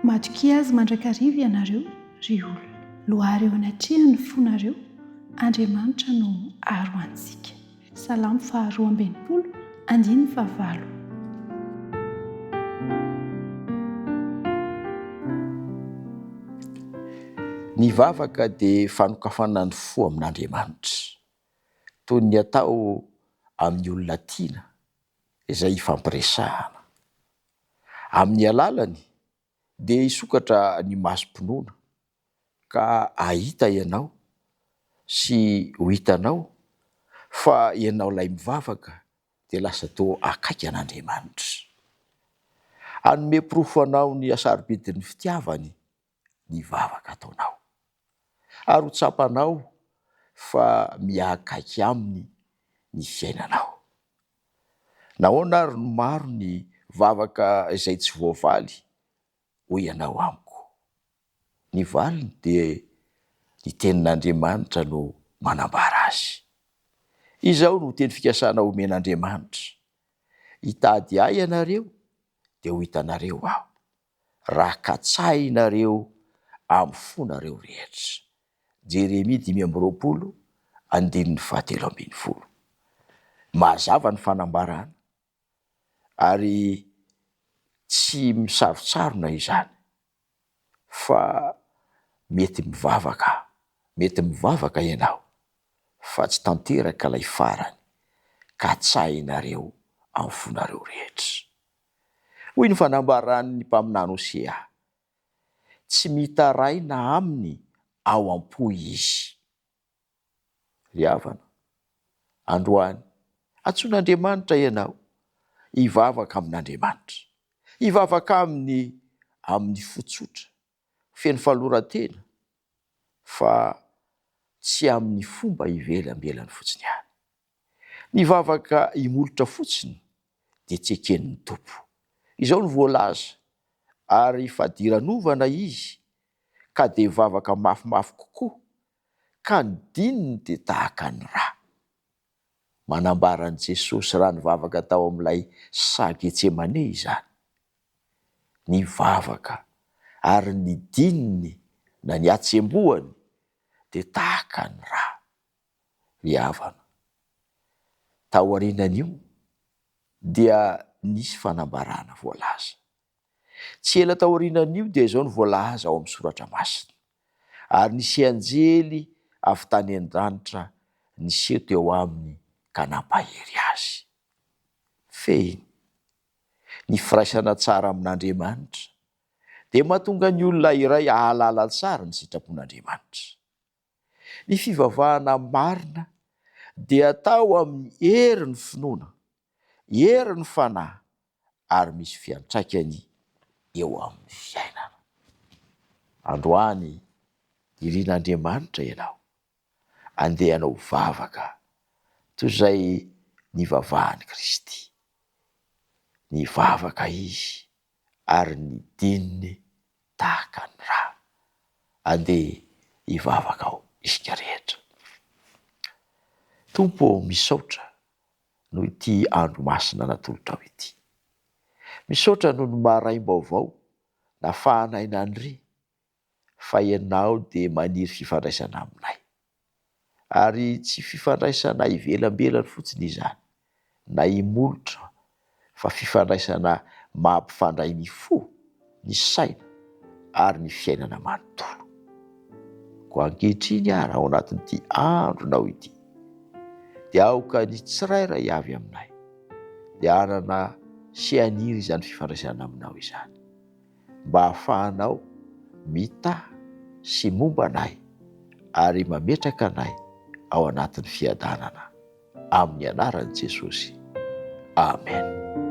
Matokia Azy mandrakariva ianareo, ry olona. Loary eo anatrehany ny fonareo, Andriamanitra no aro antsika. Salamo faha 62, andininy fahavalo. Ny vavaka dia fanokafana ny fo amin'Andriamanitra, toy ny atao amin'ny olona tiana izay ifampiresahana. Amin'ny alalany dia hisokatra ny masom-pinoana ka hahita ianao sy ho hitanao fa ianao ilay mivavaka dia lasa toa akaiky an'Andriamanitra. Hanome porofo anao ny hasarobidin'ny fitiavany ny vavaka ataonao. Ary ho tsapanao fa mihakaiky aminy ny fiainanao. Nahoana ary no maro ny vavaka izay tsy voavaly hoy ianao amiko? Ny valiny dia ny tenin'Andriamanitra no manambara azy. Izao no teny fikasana omen'Andriamanitra, Hitady ahy ianareo dia ho hitanareo aho, raha katsahinareo amin'ny fonareo rehetra. Jeremia 25, andininy fahatelo ambin'ny folo. Mazava ny fanambarana ary tsy misarontsarona izany fa mety mivavaka, mety mivavaka ianao fa tsy tanteraka ilay farany, katsahinareo amin'ny fonareo rehetra. Hoy ny fanambaran'ny mpaminany Hosea, Tsy mitaraina aminy ao am-po izy. Ry havana, androany, antsoin'Andriamanitra ianao hivavaka amin'Andriamanitra. Hivavaka Aminy amin'ny fo tsotra, feno fahaloran-tena, fa tsy amin'ny fomba ivelambelany fotsiny ihany. Ny vavaka imolotra fotsiny dia tsy eken'ny Tompo. Izao no voalaza, Ary fadiranovana izy, ka dia vavaka mafimafy kokoa, ka ny dininy dia tahaka ny ra. Manambara an'i Jesosy raha nivavaka tao amin'ilay saha Getsemane izany. Nivavaka, ary ny dininy na ny hatsembohany dia tahaka ny ra. Ry havana, taorianan'io dia nisy fanambarana voalaza. Tsy ela taorianan'io dia izao no voalaza ao amin'ny Soratra Masina, Ary nisy anjely avy tany an-danitra niseho teo aminy ka nampahery azy. Fehiny, ny firaisana tsara amin'Andriamanitra dia mahatonga ny olona iray hahalala tsara ny sitrapon'Andriamanitra. Ny fivavahana marina dia atao amin'ny herin'ny finoana, herin'ny fanahy ary misy fiantraikany eo amin'ny fiainana. Androany irin'Andriamanitra ianao andeha hanao vavaka toy izay nivavahan'i Kristy. Nivavaka Izy ary ny dininy tahaka ny ra. Andeha hivavaka ao isika rehetra. Tompo ô misaotra noho ity andro masina natolotrao ity. Misaotra noho ny maraim-baovao nafahanay nandre fa Ianao dia maniry fifandraisana aminay. Ary tsy fifandraisana ivelambelany fotsiny izany, na imolotra, fa fifandraisana mampifandray ny fo, ny saina ary ny fiainana manontolo. Koa ankehitriny ary ao anatin'ity andronao ity, dia aoka ny tsirairay avy aminay dia hanana sy haniry izany fifandraisana aminao izany. mba hahafahanao mitaha sy momba anay ary mametraka anay ao anatin'ny fiadanana. Amin'ny anaran'i Jesosy. Amen.